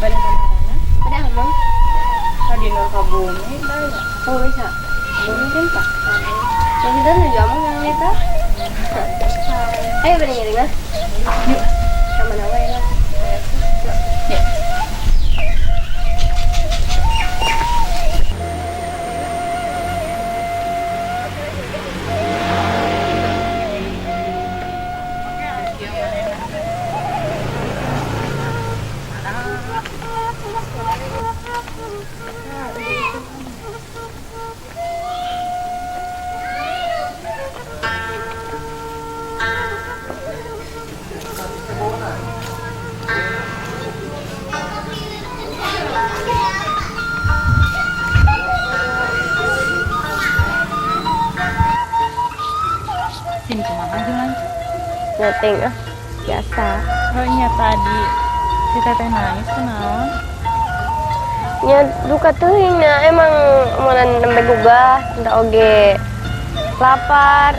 Bade kamarana? Ada emang? Tadi nur ka bumi bae. Oh bisa. Bumi kan pak. Maksudnya nuju amang yang nita? Ayo bade ngiring lah. Yuk. Sama nama ya lah. Ya. Sin kumaha jeung lanjut? Nyeting ah. Biasa. Oh iya tadi si teteh nangis kunaon? Nya duka teuing nya emang mun nembe gugah teu oge lapar.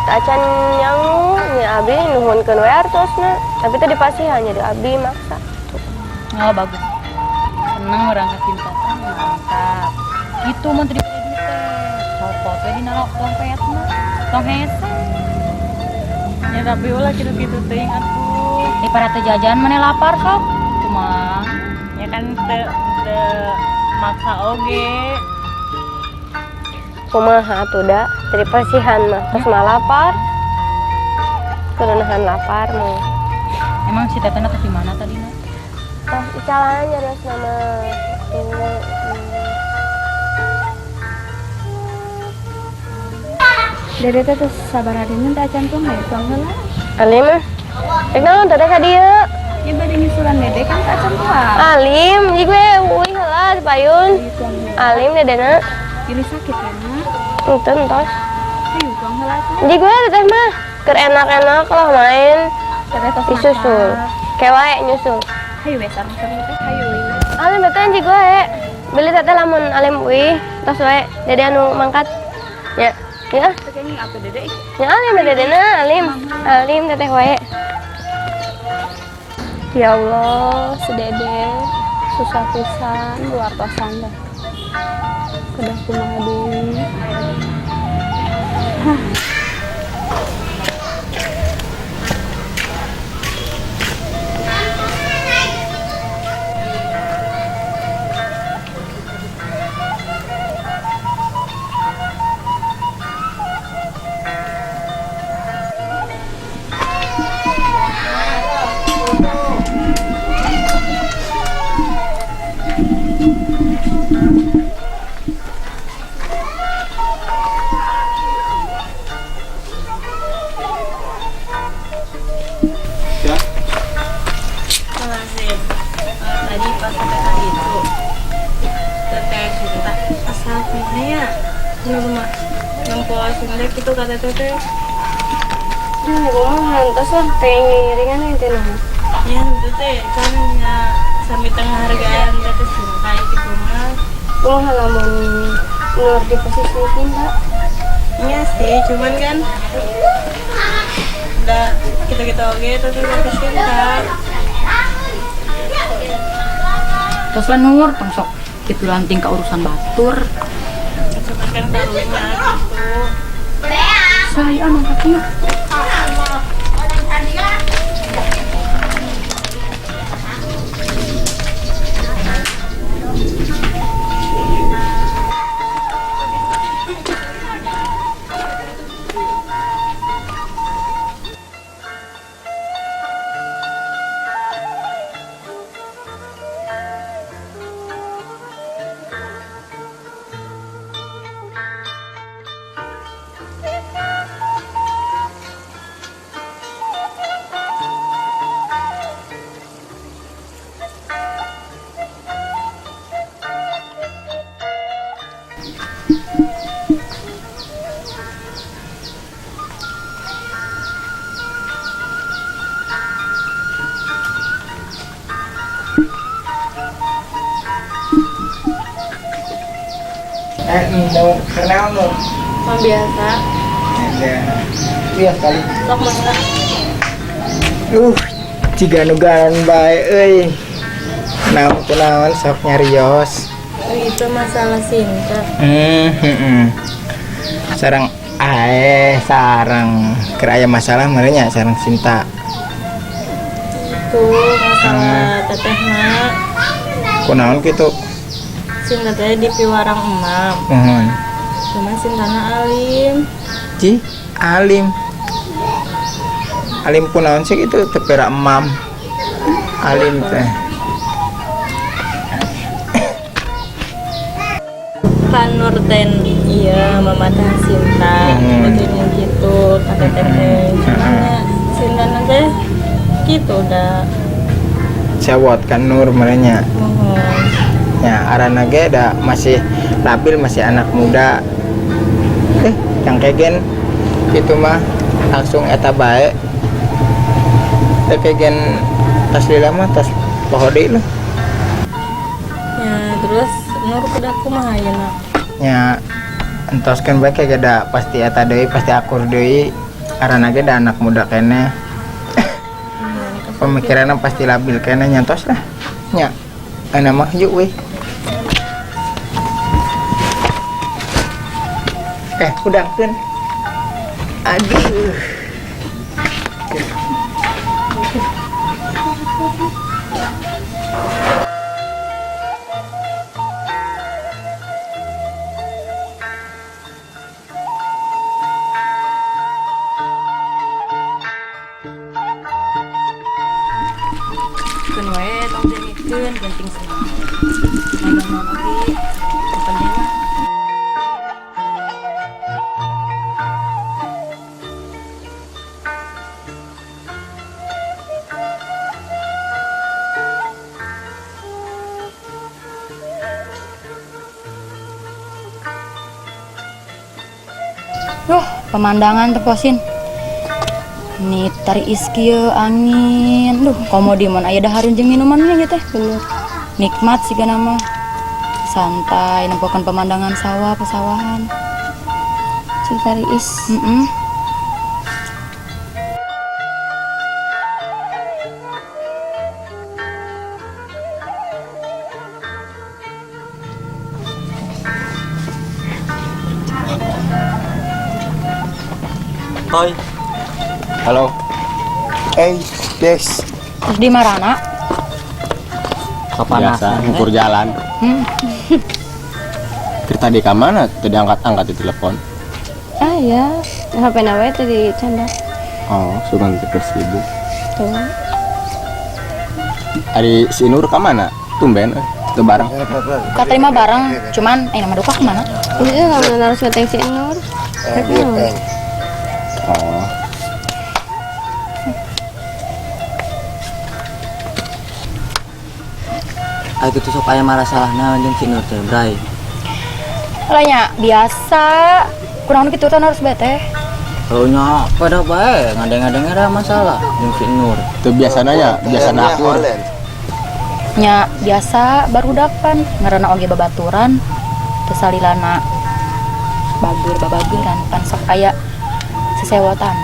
Teu acan nyangu nya abi nuhunkeun we artosna. Tapi teh dipasihan jadi abi maksa. Oh bagus. Seneng urang ka Sinta teh mantap. Kitu mun teu dibere duit teh. Copot we dina dompetna. Tong hese. Ya tapi ulah kitu-kitu teuing atuh. Daripada teu jajan maneh lapar sok. Kumaha? Ya kan teu teu maksa oge. Kumaha atuh da teu dipasihan mah tos mah lapar. Kudu nahan lapar mah. Emang si tetehna teh di mana tadi na? Tah icalan nyariosna mah. Tuh. Dede teh tos sabaraha dinten teh acan tuang we tuang heula. Alim mah. Rek naon teteh ka dieu? Ya bade nyusulan Dede kan teh acan tuang. Alim, jig we uih heula di payun. Tuang heula. Alim dedena. Ini sakit ya, Nak? Henteu entos. Hayu tuang heula atuh. Jig we teteh mah keur enak-enak lah main. Teteh tos Disusul. makan. Ke wae nyusul. Hayu we sareng-sareng teh hayu. Alim teteh jig wae. Beli teteh lamun alim uih tos wae dede anu mangkat. Ya. Ya. Teh kenging atuh Dede ih. Ya alim dedena alim. Alim teteh wae. Ya Allah, si Dede susah pisan luar tosan teh. Kedah kumaha deui. Hah. Ya. Makasih. Tadi pas teteh tadi itu teteh Sinta asal kumaha ya di rumah nempo Sinta gitu kata teteh. Duh, kumaha entos lah pengen ngiringan intina mah. Ya henteu teh kan nya sami teu ngahargaan teteh Sinta gitu mah. Kumaha lamun Nur di posisi Sinta? Iya sih, cuman kan udah kita-kita oge teteh teteh Sinta. Tos lah Nur, tong sok kitu lanting ka urusan batur. Cuman kan karunya gitu. Saya mangkat yuk. Nur, kenal Nur. Mah biasa. Ada. Iya sekali. Sok mangga. Jiga nu garan bae euy. Naon kunaon sok nyarios. Oh, itu masalah Sinta. Sarang ae sarang keur aya masalah meureun nya sarang Sinta. Itu masalah tetehna. Kunaon kitu? Sinta teh di piwarang emam. Muhun. Cuma Sintana alim. Ci, alim. Alim kunaon sih itu teu pera emam. Alim teh. Kan Nur teh iya mama teh Sinta begini gitu kata teteh. Cuma nya Sintana teh gitu udah. Sewot kan Nur meureun nya. Muhun. Ya, arana ge da masih labil, masih anak muda. Yang kegen itu mah langsung eta bae. Teu kegen tas lila mah tas poho deui lah. Ya, terus Nur kudu kumaha ayeuna? Ya, entoskeun bae kege da pasti eta deui, pasti akur deui. Arana ge da anak muda keneh. Pemikiranna pasti labil keneh nyantos lah. Nya, ana mah yuk weh. Udangkeun. Aduh. Keun wae tong dengikeun, penting senang. Naon oge, penting mah. Duh, pemandangan teposin. Nih tari iskieu angin. Duh, komo di mun aya dahareun jeung minumannya ieu teh. Bener. Nikmat sih mah. Santai nempokan pemandangan sawah pesawahan. Cing tari is. Hai. Halo. Hey, Dex. Terus di marana? Kepanasan. Biasa, ngukur jalan. Kita di kamana teu diangkat-angkat di telepon. Ah ya, HP na we tadi canda. Oh, sugan teu sibuk. Tuh. Ari si Nur ka mana? Tumben teu bareng. Katerima bareng, cuman nama duka kemana? Itu lamun harus ngeteng si Nur. Rek naon? Oh. Ayo gitu sok aya masalah naon jeung si Nur teh, Bray. Lah nya biasa. Kurang kitu teh harus bete. Kalau nya pada bae ngadeng-ngadeng ada masalah jeung si Nur. Teu biasana nya, biasana akur. Nya biasa barudak pan ngaranna oge babaturan teu salilana bager babageran pan sok aya sesewotan.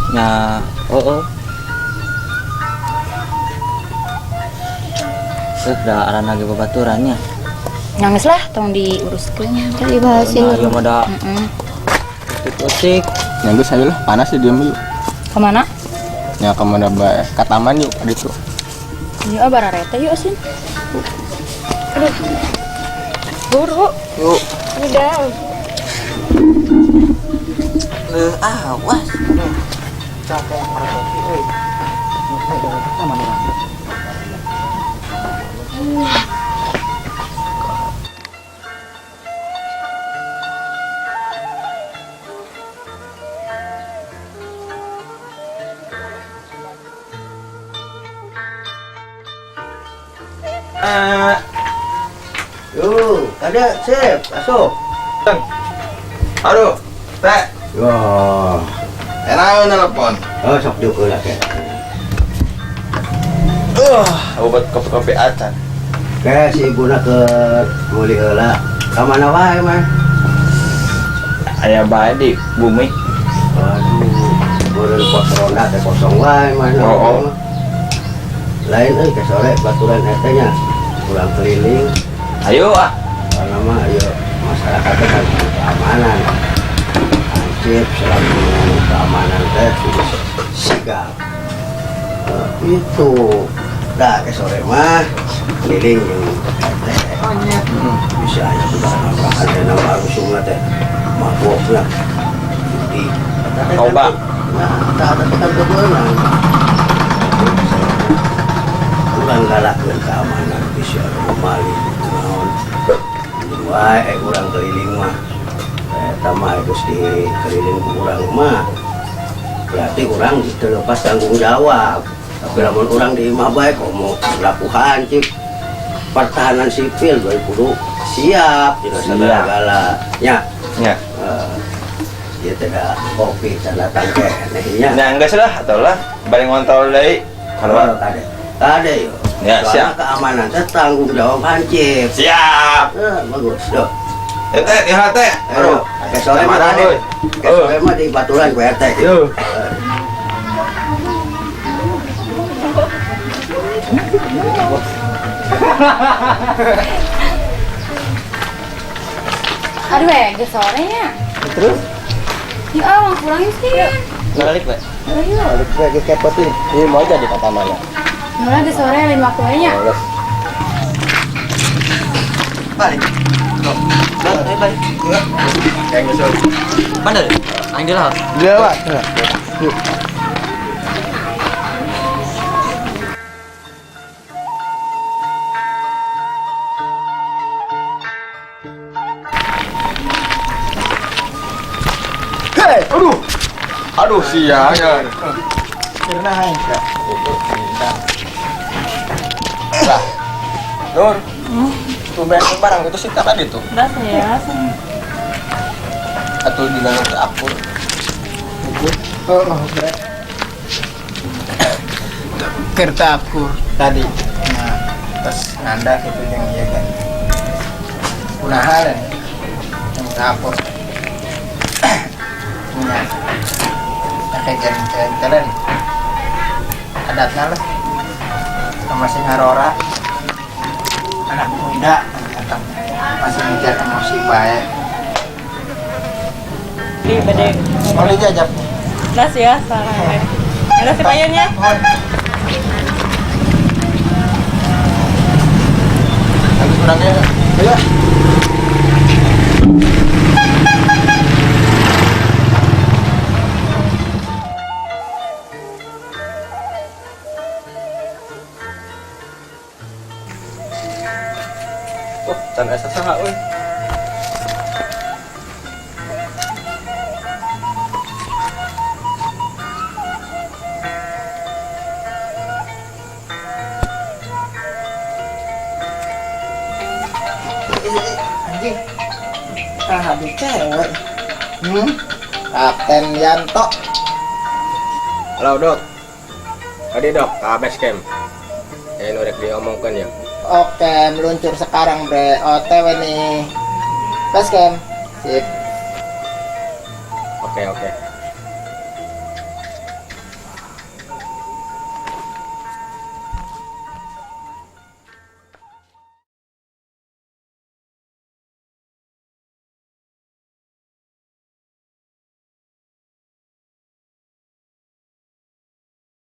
Nya, oh. Da arana ge babaturannya. Nangis lah, tong diuruskeun. Tadi bahasin. Nah, ieu mah da utik-utik. Nya geus ayo lah, panas sih diem yuk. Kemana? Ya kemana bae? Ka taman yuk, ka ditu. Yuk, ah, bararete yuk, Sin. Aduh. Buru. Yuk. Udah. Awas. Aduh. Capek merepoti euy. Yo, ada sip, masuk. Aduh, teh. Wah, Enak nelpon. oh sok diukur lah kayak. Obat kopi-kopi acan. Kayak si ibuna ke meuli heula. Ka mana wae, man? Aya bae di bumi. Aduh, meureun pos ronda teh kosong wae man. Oh, oh. Lain euy ke sore baturan eta nya. Pulang keliling. Ayo ah. Karena mah ayo masyarakat teh kan keamanan. Hansip selaku keamanan teh kudu sigap. Eh, itu. Dah ke sore mah keliling jeung teh. Bisa aja sudah nabrakan teh nama rusungna teh mabok lah. Di Toba. Nah, tah teh kan beunang. Urang galakeun keamanan bisa maling naon. Wae urang keliling mah. Eta mah geus di keliling ku urang mah. Berarti urang terlepas tanggung jawab. Tapi lamun urang di imah bae komo laku hansip pertahanan sipil bae kudu siap dina segala-gala. Nya. Nya. Eh, ieu teh da kopi can datang keneh nya. Nah, geus lah atuh lah. Bari ngontrol deui. Kalau kade. Kade yo. Ya, Soalnya siap. keamanan teh tanggung jawab hansip. Siap. Eh, bagus. Duh. Ya teh, ya teh. Aduh, ke sore mah Marah, kade. euy. Ke sore mah di baturan ku RT. Yo. Eh. Aduh, geus sore nya. Terus? Ya, ah, mau pulang yuk sih. Balik, Pak. Ayo. Balik lagi kepotin. Ini mau jadi kata mana? Mulai geus sore lain waktu nya. Balik. Balik, balik. Kayak nyusul. Mana? Aing dia lah. Dia lah. Yuk. Hei, aduh. Aduh, sia ya. Karena aing kak. Lah. Nur. Tumben barang itu sih tadi tuh. Udah saya. Atau di dalam ke akur. Oh, oh, bre. Kerta akur tadi. Nah, terus nganda gitu yang iya kan. Kunaha dan yang akur. Punya. Kayak jalan-jalan. Adatnya lah. Sama si ngarora. Anak muda ternyata masih ngejar emosi baik. Di bade. Mau dijajab. Las ya, salah. Ada si payunnya. Nanti kurangnya. Iya. Oh, can asa saha euy. Anjing. Ah, habis cewek. Kapten Yanto. Halo, Dok. Tadi, Dok, ke base camp. Ini udah diomongkan ya. Oke, meluncur sekarang, bre. OTW nih. Base camp. Sip. Oke, oke.